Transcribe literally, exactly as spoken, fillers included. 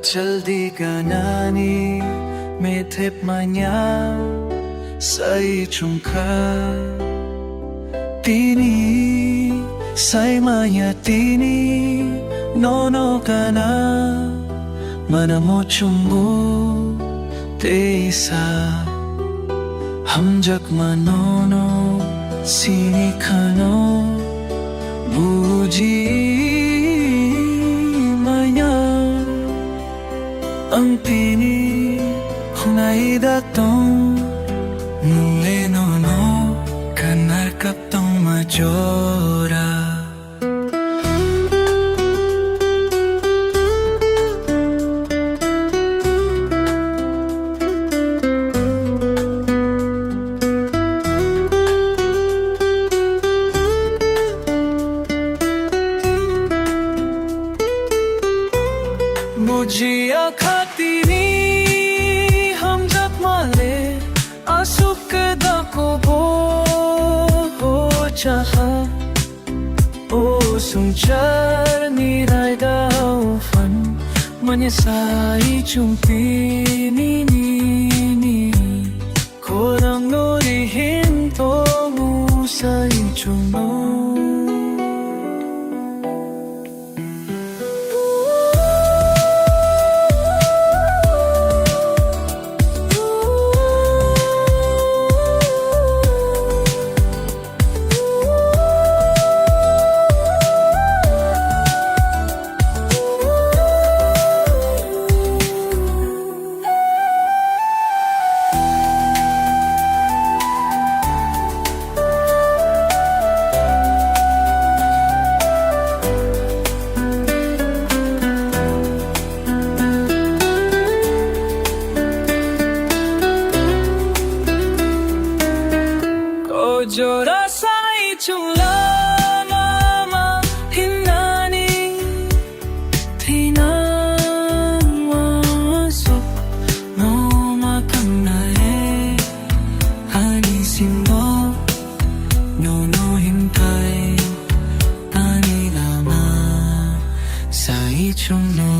Jaldi ganani methep manya sai chungkha. Tini sai manya tini nono gana mana mochumbu teisa. Hamjakma nono sini khano buji manya. Ang tini hunai da tong nule nono kanar kap tong ma jora. Bujiya khatini hamjak male asuk ke dako bo chaha. O sungchar ni raida ufan manya sai chungti ni ni ni. Khorang no rihin to mu sai chungno. Ko jora sai chungla mama hinani. Thinang wasuk no ma kangnai ani simbo nono hintai ani lama sai chungno.